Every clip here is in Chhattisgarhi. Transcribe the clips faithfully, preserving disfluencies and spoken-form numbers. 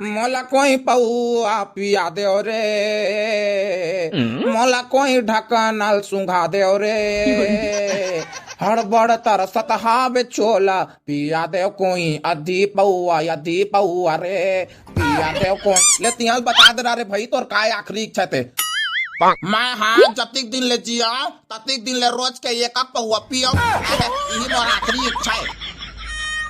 मोला कोई पौआ पिया देव रे, मोला कोई ढक्कन ल सुंघा देव रे। हड़बड़ तरसत हावे चोला, पिया देव कोई अद्धी पौआ, अद्धी पौआ रे, पिया देव कोई। ले तिहां ल बता दे रे भाई, तोर काय आखिरी इच्छा हे ते? मैं हा जतिक दिन ले जियंव, ततिक दिन ले रोज के एक एक पौआ पियंव। इही मोर आखिरी इच्छा हे।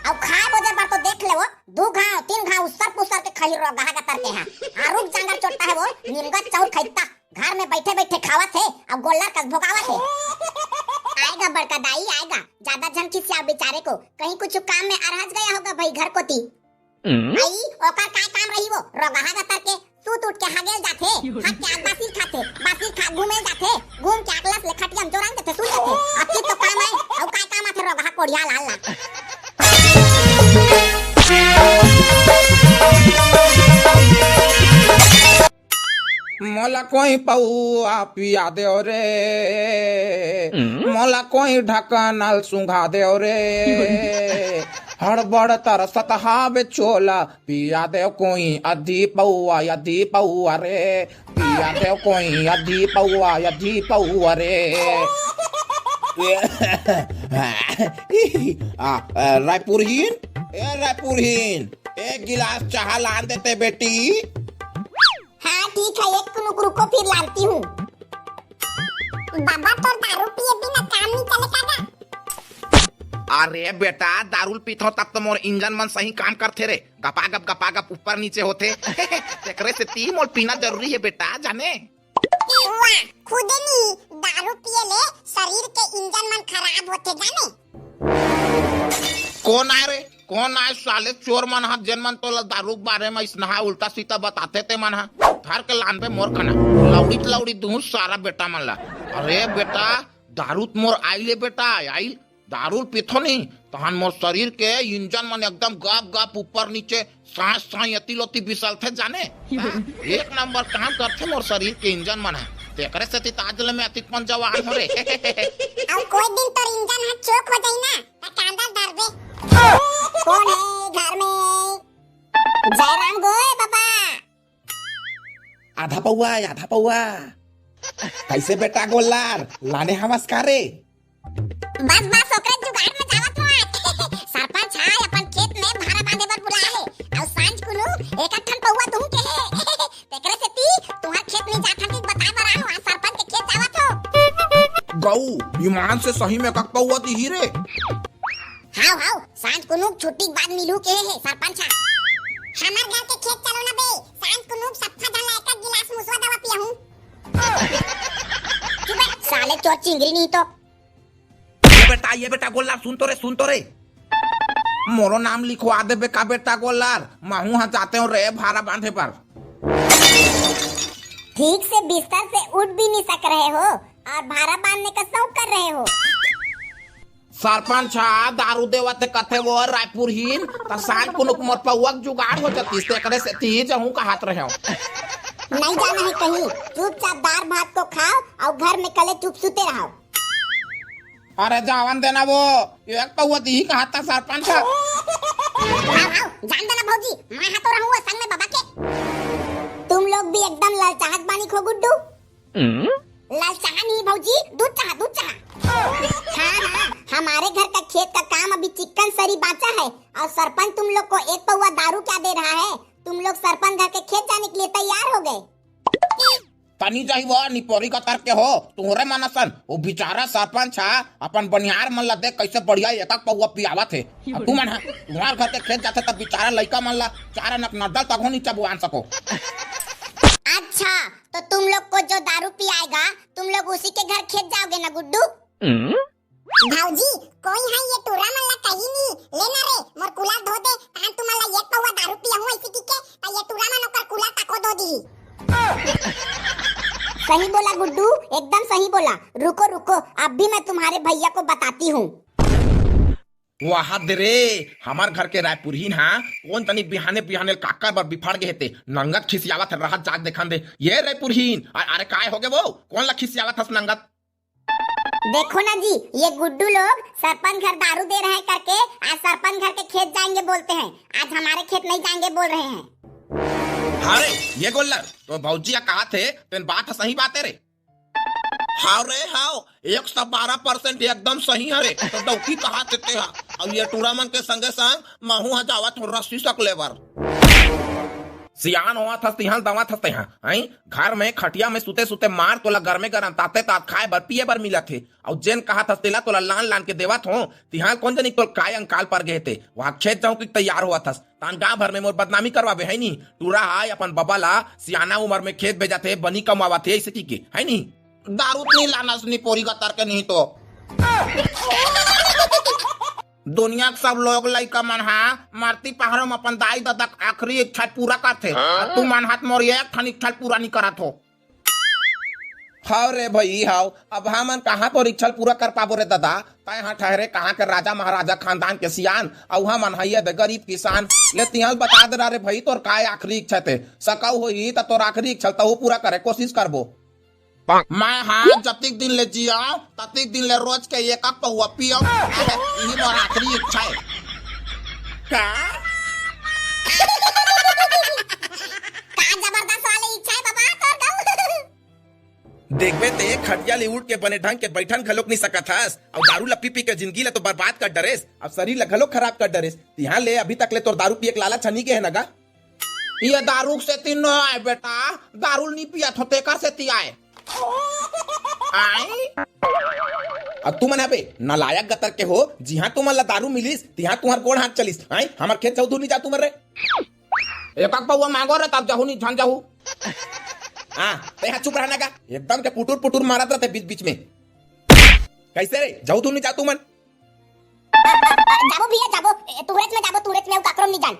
अउ खाए बोजे बर तो देख ले वो, दू घांव, तीन घांव उस्सर पुस्सर के खइही रोगहा गतर के हा। आरुग जांगर चोट्टा हे वो, निमगा चाउर खइता। घर में बइठे बइठे खावत हे, अउ गोल्लर कस भोगावत हे। आएगा बड़का दाई, आएगा। जादा झन खिसियाव बिचारे को, कहीं कुछ काम में अरहज गया होगा भाई घर कोती। आई, ओकर काय काम रही वो, रोगहा गतर के, सूत उठ के हगेल जाथे, हग के आग बासी ल खाथे, बासी ल खा घूमे ल जाथे, घूम के आकलस ले खटिया म जोरन देथे, सूत जाथे। अतकी तो काम आय, अउ काय काम आथे रोगहा कोढ़िया लाल ला। मोला कोई पौआ पिया देव रे, मोला कोई ढक्कन ल सुंघा देव रे। हड़बड़ तरसत हावे चोला, पिया देव कोई अद्धी पौआ, अद्धी पौआ रे, पिया देव कोई अद्धी पौआ, अद्धी पौआ रे। आ, आ, रायपुरहीन, ए रायपुरहीन, एक गिलास चाहा लान देते बेटी। हाँ ठीक है, एक कुनुक रुको फिर लानती हूँ। बाबा तोर दारू पिए बिना काम नहीं चले का गा? अरे बेटा, दारू ल पीथों तब तो मोर इंजन मन सही काम करथे रे। गपागप गपागप ऊपर नीचे होथे। तेकरे सेती मोर पीना जरूरी हे बेटा, जाने। वाह, खुदे नहीं दारू पिए ले शरीर के इंजन मन खराब होथे जाने। कोन आय रे? कोन आय साले चोर मन ह, जेन मन तोला दारू के बारे म इसनहा उल्टा सीधा बताथे ते मन ह? धर के लानबे मोर कना, लौड़ी त लौड़ी दूं सारा बेटा मन ला। अरे बेटा, दारू त मोर आइल ए बेटा, आइल। दारू ल पीथो नहीं, तहन मोर शरीर के इंजन मन एकदम गप गप ऊपर नीचे, सांस सांस एती लोती बिसलथे जाने। हाँ? एक नंबर काम करथे मोर शरीर के इंजन मन ह। तेकरे सेती त आज ले मैं अतिकपन जवान हो रे। अउ कोई दिन तोर इंजन ह चोक हो जाई ना, त कांदा धरबे। कोन हे घर में? जयराम गोय बाबा। आधा पौआ, आधा पौआ। कैसे बेटा गोल्लर, लाने हवस का रे? बस, बस, ओकरे जुगाड़ में जावत हो आज। सरपंच ह अपन खेत में भारा बांधे बर बुलाए हे। अउ सांझ कुनु एक ठन पौआ तुहू के हे। तेकरे सेती तुहर खेत में जाथन कि बताए बर आए हो, आज सरपंच के खेत जावत हो। गऊ, ईमान से सही में कक पौआ दिही रे? हाव, हाव, सांझ कुनु छुट्टी के बाद मिलू के हे सरपंच ह। हमर घर के खेत चलो ना बे, सांझ कुनु सफ्फा झन ला एक गिलास मुसवा दवा पियाहूं। चुप बे, साले चोर चिंगरी नहीं तो। ये बेटा, ये बेटा, गोल्लर, सुन तो रे, सुन तो रे। मोरो नाम लिखवा देबे का बेटा गोल्लर, महू ह जाते हो रे भारा बांधे बर। ठीक से बिस्तर से उठ भी नहीं सक रहे हो और भारा बांधने का शौक कर रहे हो। सरपंच ह दारू देवत हे कथे वो रायपुरहीन, त सांझ कुनुक मोर पौआ के जुगाड़ हो जातिस, तेकरे सेती जहूं कहत रहेंव। नहीं जाना है कहीं, चुपचाप दार भात को खाओ और घर में कले चुप सुते रहो। अरे जावन देना वो, एक पौआ दिही कहत सरपंच ह। आओ, आओ, जान देना भौजी, मैं हा तो रहूं वो संग में बाबा के। तुम लोग भी एकदम ललचाहट बानी खो गुड्डू। लाल चाहा नहीं भौजी, दूध चाहा, दूध चाहा। हाँ, हाँ, हमारे घर का खेत का काम अभी चिक्कन सरी बांचा है और सरपंच तुम लोग को एक पौआ दारू क्या दे रहा है? तुम लोग सरपंच घर के खेत जाने के लिए तैयार हो गए। तनी जाही वो निपोरी का तर के हो, तुहरे मन असन, वो बेचारा सरपंच ह अपन बनिहार मन ला देख कैसे बढ़िया एक एक पौआ पियावत हे। अब तुमन ह, तुहर घर के खेत जाथे तब बेचारा लइका मन ला चार अनक नड्डल तक हो नी चबवान सको। अच्छा, तो तुम लोग को जो दारू पियाएगा, तुम लोग उसी के घर खेत जाओगे ना गुड्डू? भौजी, कोई ह ये टूरा मन ला कही नी, ले ना रे, मोर कुला धो दे, तहां तुमन ला एक पौआ दारू पियाहूं ऐसी की के, त ये टूरा मन ओकर कुला तको धो दी। सही बोला गुड्डू, एकदम सही बोला। रुको, रुको, अब भी मैं तुम्हारे भैया को बताती हूँ। वाह दे रे, हमर घर के रायपुरहीन ह, कोन तनी बिहाने बिहाने काकर बर बिफड़ गे हे ते, नंगत खिसियावत हे, रहत जाग देखन दे। ये रायपुरहीन, अ-, अरे काय होगे वो? कोन ला खिसियावत हस नंगत? देखो ना जी, ये गुड्डू लोग सरपंच घर दारू दे रहे हैं करके आज सरपंच घर के खेत जाएंगे बोलते हैं, आज हमारे खेत नहीं जाएंगे बोल रहे हैं। हाँ रे, ये गोल्लर, तो भौजी ह कहा थे, तेन बात ह सही बात है रे। हाँ रे, हाँ, एक सौ बारह परसेंट एकदम सही हरे। तो डौकी कहा थे तेहा। अब ये टूरा मन के संगे संग महू ह जावत हो रस्सी सकले बर। सियान होवत हस, तिहां दवत हस तेहा, हैं? घर में खटिया में सुते सुते मार तोला गरमे गरम ताते तात खाए बर पिए बर मिलत हे। अउ जेन कहत हस तेला तोला लान लान के देवत हो, तिहां कोन जनी तोल काय अंकाल पर गे हे ते। वहां खेत जाऊं कि तैयार होवत हस, तान गांव भर में मोर बदनामी करवाबे, है नी? टूरा ह अपन बबा ला सियाना उमर में खेत भेजत हे, बनी कमावत हे, ऐसे की के, है नी? दारू त नी लानस नी पोरी गतर के नहीं तो। दुनिया के सब लोग लइका मन हा मरती पहाड़ों में अपन दाई ददा के आखिरी इच्छा पूरा करथे। हाँ? तुमन हाथ मोर एक ठन इच्छा पूरा नहीं करत हो। हाव रे भई, हाव। अब हमन कहाँ तोर इच्छा पूरा कर पाबो रे ददा? तैं हा ठहरे कहाँ के राजा महाराजा खानदान के सियान, अउ हमन हइया दे गरीब किसान। ले तिहां बता दे रे भई, तोर काय आखिरी इच्छा ते? सकऊ होही त तोर आखिरी इच्छा तहू पूरा करे कोशिश करबो। मैं हा जतिक दिन ले जियाव, ततिक दिन ले रोज के एक एक पौवा पियव। इही मोर आखिरी इच्छा है। का? का जबरदस्त वाले इच्छा है बाबा तोर गऊ। देखबे ते खटिया ले उठ के बने ढंग के बैठन घलोक नहीं सकत हस, अउ दारू ला पी पी के जिंदगी ला तो बर्बाद कर डरेस, अब शरीर ला घलोक खराब कर डरेस। तिहां ले अभी तक ले तोर दारू पिए के लालच ह नी गे है ना गा? ये दारू के सेती नो आए बेटा, दारू नी पियत हो तेकर सेती आए। आए? अब तुमन अबे नालायक गतर के हो, जिहां तुमन ला दारू मिलिस, तिहां तुहर गोड़ हाथ चलिस। आए? हमर खेत जाऊ दूर नी जा तुमन रे। एक एक पौवा मांगो रे, तब जाहू नी झन जाहू। हाँ, ते हा चुप रहना का, एकदम के पुटुर पुटुर मारत रहते बीच बीच में। कैसे रे, जाऊ दूर नी जा तुमन? जाबो भैया, जाबो। ए, तुहरेच में जाबो, तुहरेच में, अउ काकरो में नहीं जान।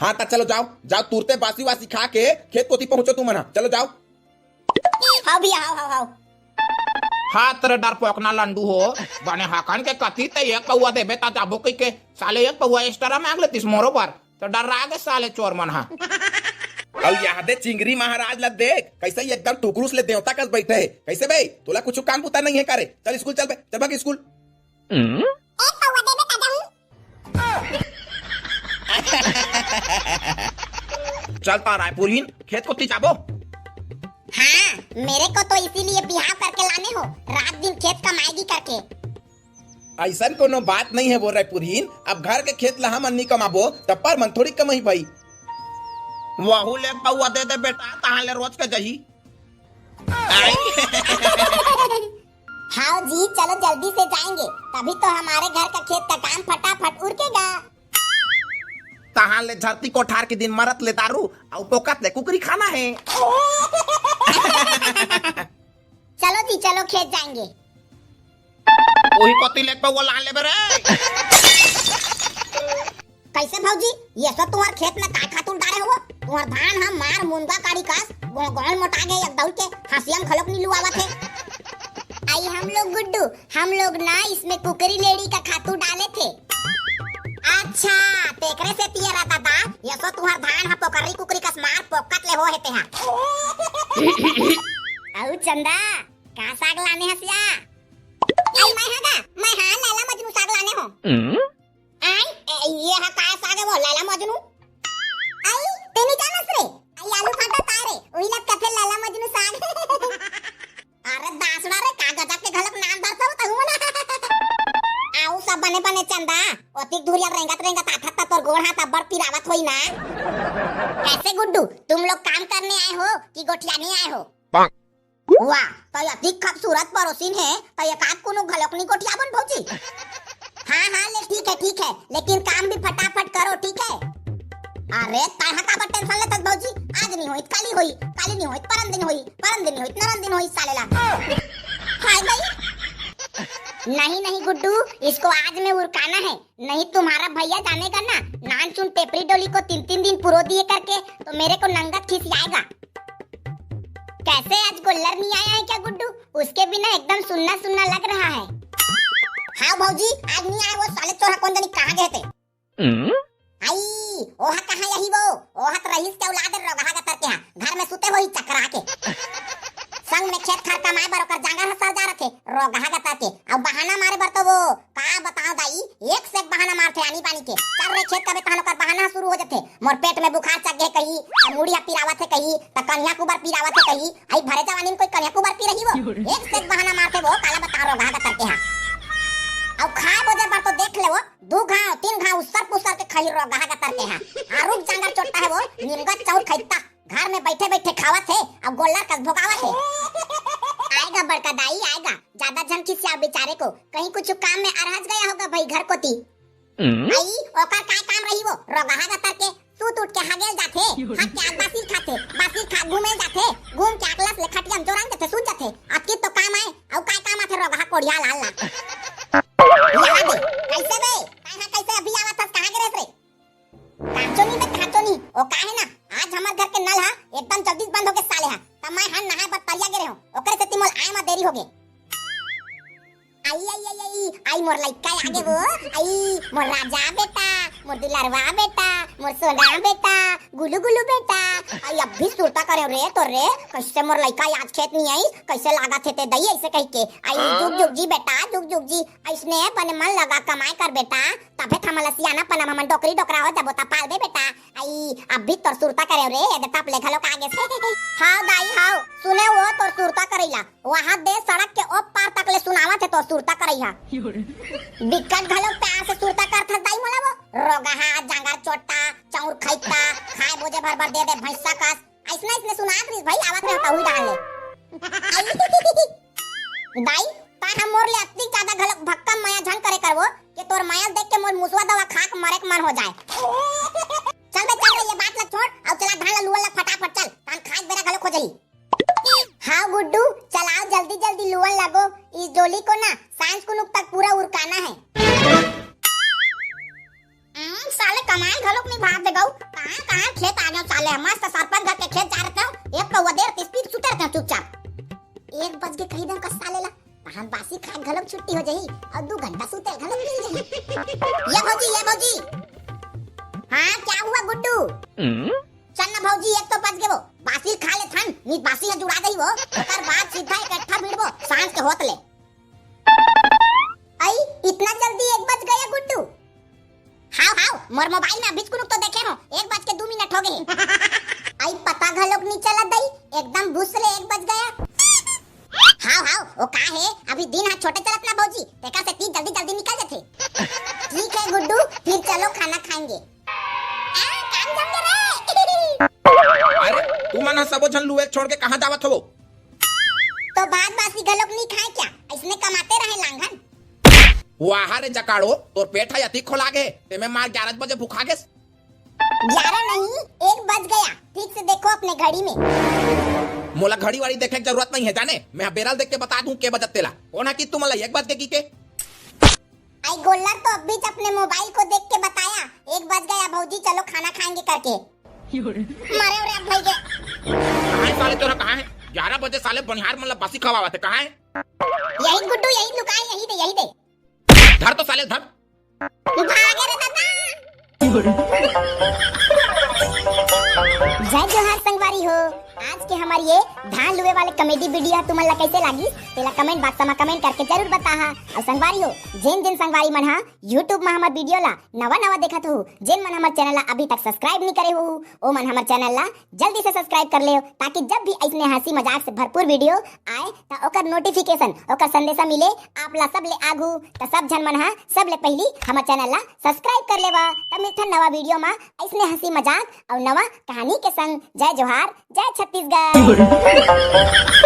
हाँ, त चलो जाओ, जाओ, तुरते बासी वासी खा के खेत कोती पहुंचो तुमन हा। चलो जाओ। हाव भैया, हाव, हाव, हाव। हाथ रे डरपोकना लंडू हो, बने हाकन के कती ते एक पौवा देबे त जाबो कहि के, साले एक पौवा extra मांग लेतिस मोरो बर, त डर्रा गे साले चोर मन हा। अउ यादे चिंगरी महाराज ला देख, कैसे एकदम टुकरुस ले देवता कस बैठे हे। कैसे बे, तोला कुछ काम बुता नहीं है का रे? चल स्कूल चल बे, चल भाग स्कूल। एक पौवा देबे त जाहूं। चल त रायपुरिन, खेत कोती जाबो। हाँ, मेरे को तो इसीलिए बिहाव करके लाने हो, रात दिन खेत कमाएगी करके। ऐसन कोनो बात नहीं है वो रायपुरिन, अब घर के खेत ला हमन नी कमाबो, त पर मन थोड़ी कमाही भाई। वहू ले पौवा दे दे बेटा, तहां ले रोज के जही। हाव जी, चलो जल्दी से जाएंगे, तभी तो हमारे घर का खेत का काम फटाफट उरकेगा। तहां ले धरती कोठार के दिन मरत ले दारू, अउ पोकत ले कुकरी खाना है। चलो जी, चलो खेत जाएंगे। ओही कोती ले पौवा लान लेबे रे। कैसे भौजी, ये सब तुम्हार खेत में काय खातू डारे हो? तुम्हार धान हम मार मुनगा काड़ी कस गोल गोल मोटा गए, एक दौड़ के हंसिया में घलोक नी लुआवत है। आई हम लोग गुड्डू, हम लोग ना इसमें कुकरी लेड़ी का खातू डाले थे। अच्छा, तेकरे से तिया रहता था, ये सो तुम्हार धान हा पोकरी कुकरी कस मार पोकत ले हो हेते हा। अउ चंदा, का साग लाने हसिया? आई मैं हा गा, मैं हा लैला मजनू साग लाने हो। आई, ए, ये हा काय साग है वो लैला मजनू? आई, तेनी जानस रे? आई आलू फाटा तारे, उही लग कथे लैला मजनू साग। अरे दासड़ा रे, का गजब के घलक नाम धरथव तहू मन। आऊ सब बने बने चंदा, ओतिक धुरिया रेंगत रेंगत आथत त तोर गोड़ हाथ अब्बड़ पिरावत होई ना। कैसे गुड्डू, तुम लोग काम करने आए हो कि गोठियाने आए हो? वाह, तो अतिक खूबसूरत पड़ोसिन है, तो एक आध कोनो घलक नी गोठियाबन भौजी। हाँ हाँ, ले ठीक है, ठीक है, लेकिन काम भी फटाफट करो, ठीक है? अरे, तैं हा काबर टेंशन लेथस भौजी? आज नहीं होई, काली होई, काली नहीं होई, परन दिन होई, परन दिन नहीं होई, नरन दिन होई, साले ला। हाय भाई। नहीं नहीं गुड्डू, इसको आज में उरकाना है, नहीं तुम्हारा भैया जानेगा ना, नानचुन टेपरी डोली को तीन तीन दिन पुरो दिए करके, तो मेरे को नंगत खिसियाएगा। कैसे, आज गोल्लर नहीं आया है क्या गुड्डू? उसके बिना एकदम सुन्ना सुन्ना लग रहा है। हाँ भौजी, आज नहीं आए वो साले चोर, कोन जनी कहाँ गए थे? आई, ओहा कहाँ यही वो? ओहा तो रहीस के औलाद रोगहा गतर के हा, घर में सुते होही चकरा के। संग में खेत खार कमाए बर ओकर जांगर ह सर जा रथे, रोगहा गतर के। अउ बहाना मारे बर तो वो, का बताओ दाई, एक से एक बहाना मार आनी बानी के। चल रे खेत कबे, तहन ओकर बहाना शुरू हो जथे। मोर पेट में बुखार चढ़ गे कही, त मुड़ी ह पिरावत हे कही, त कनिहा कुबर पिरावत हे कही। आई भरे जवानी में कोई कनिहा कुबर पी रही वो? एक से एक बहाना मारथे वो, काला बता रोगहा गतर के हा। अउ खाए बोजे बर तो देख ले वो, दू घाव, तीन घाव उस्सर पुस्सर के खही रोगहा गतर के हा। आरुग जांगर चोट्टा हे वो, निमगा चाउर खैता। घर में बैठे बैठे खावत हे अउ गोल्लर कस भोगावत हे। आएगा बड़का दाई, आएगा। ज्यादा झन खिसिया बेचारे को, कहीं कुछ काम में अरहज गया होगा भाई घर कोती। हम्म? आई, ओकर काय काम रही वो, रोगहा गतर के, सूत उठ के हगेल जाथे, हग के आग बासी खाथे, बासी खा घूमेल जाथे, घूम के आकलस ले खटिया में जोरन जाथे, सूत जाथे। अतकी तो काम आए, अउ काय काम आथे रोगहा कोढ़िया लाल ला। यहाँ दे, कैसे बे? काय हा, कैसे अभी आवत हस, कहाँ गे रेहेस रे? काचो नी बे, काचो नी। ओ का हे ना, आज हमर घर के नल हा एकदम जल्दी बंद होगे साले हा। त मैं हन नहाए बर तरिया गे रेहेंव, ओकरे सेती मोला आए म देरी होगे। आई, आई, आई, आई, आई मोर लइका आगे वो, आई मोर राजा बेटा, मोर दुलरवा बेटा, मोर सोना बेटा, गुलू गुलू बेटा। आई अभी सुरता करेंव रे तोर रे, कैसे मोर लइका आज खेत नी आइस, कैसे लागत हे ते दई ऐसे कहिके। आई जुग जुग जी बेटा, जुग जुग जी, ऐसने बने मन लगा कमाए कर बेटा, तभे त हमन ल सियानापन म हमन डोकरी डोकरा हो जाबो त पालबे बेटा। आई, अभी तोर सुरता करेंव रे, एदे तप ले घलोक आगे से। हाव दाई, हाव, सुने वो तोर सुरता करई ला। वहाँ दे सड़क के ओ पार तक ले सुनावत हे तोर सुरता करई हा। बिकट घलोक प्यार से सुरता करथस दाई मोला वो। रोगहा, जांगर चोट्टा, चाउर खैता, खाए बोजे भर भर दे दे भैंसा कस। अइसने, अइसने सुनात रहिस भाई, आवत रहे तहू डाल ले। दाई, तैं ह मोर ले अतनी ज्यादा घलोक भक्कम मया झन करे करवो कि तोर मया देख के मोर मुसवा दवा खा के मरे के मन हो जाए। चल बे, चल बे, ये बात ला छोड़, अउ चला धान ला लुवन ला फटाफट चल, धान खाए बेरा घलोक हो जाही। हाँ गुड्डू, चलाओ जल्दी जल्दी लुवन लगो, इस डोली को ना सांझ कुनुक तक पूरा उरकाना है। हम्म, साले कमाए घलोक नहीं भाग दे गऊ। कहाँ, कहाँ खेत आ गए साले, मस्त सरपंच घर के खेत जा रहे हो, एक कौवा देर तीस पीट सुते रहते हो चुपचाप। एक बज के कही दे का साले ला, तहन बासी खाए घलोक छुट्टी हो जाही और दू घंटा सुते घलोक मिल जाही। ये भौजी, ये भौजी। हाँ, क्या हुआ गुड्डू? हम्म? चल ना भौजी, एक तो बज गे वो, बासी खा ले थन, नी बासी है जुड़ा दही वो, ओकर बाद सीधा इकट्ठा भिड़बो सांझ के होत ले। आई, इतना जल्दी एक बज गया गुड्डू? हाव, हाव, मोर मोबाइल में अभी कुनुक तो देखे हो, एक बज के दू मिनट हो गए। आई, पता घलोक नी चला दई, एकदम भुस ले एक बज गया। हाव, हाव, ओ का हे, अभी दिन हा छोटे चलत ना भौजी, तेकर से ती जल्दी जल्दी निकल जथे। ठीक है गुड्डू, फिर चलो खाना खाएंगे। आ, काम जम गे रे। अरे, तुमन ह सबो झन लुए छोड़ के कहाँ जावत हो? तो भात बासी घलोक नी खाए क्या? अइसने कमाते रहे लांघन। वाह रे जकाड़ो, तोर पेट ह अति खोला गे, तेमे मार ग्यारह बजे भुखा गेस। ग्यारह नहीं, एक बज गया। ठीक से देखो अपने घड़ी में। मोला घड़ी वाड़ी देखे के जरूरत नहीं है जाने, मैं बेरा ल देख के बता दूं के बजत तेला। कोन ह कि तुमन ला एक बज के की के? आई गोल्लर तो अभी अपने मोबाइल को देख के बताया, एक बज गया भौजी, चलो खाना खाएंगे करके। मारे रे अब भाई के। कहाँ है साले तोरा, कहाँ है? ग्यारह बजे साले बनिहार मन ला बासी खवावत है, कहाँ है? यही गुड्डू, यही लुका है, यही दे, यही दे। धर तो साले, धर। भागे रे दादा। जय जोहार संगवारी हो, आज के हमर ये धान लुए वाले comedy video तुमन ला कैसे लागिस, तेला comment box में comment करके जरूर बताहा। अउ संगवारी हो, जेन जेन संगवारी मन हा YouTube में हमर video ला नवा नवा देखत हो, जेन मन हमर channel ला अभी तक subscribe नहीं करे हो, ओ मन हमर channel ला जल्दी से subscribe कर लेव, ताकि जब भी ऐसने हंसी मजाक से भरपूर video आए, त ओकर notification, ओकर संदेशा मिले आप ला सब ले आगू। त सब झन मन हा सब ले पहली हमर channel ला subscribe कर लेवा। त मिलथन नवा video मा ऐसने हंसी मजाक अउ नवा कहानी के संग। जय जोहार, जय छत्तीसगढ़।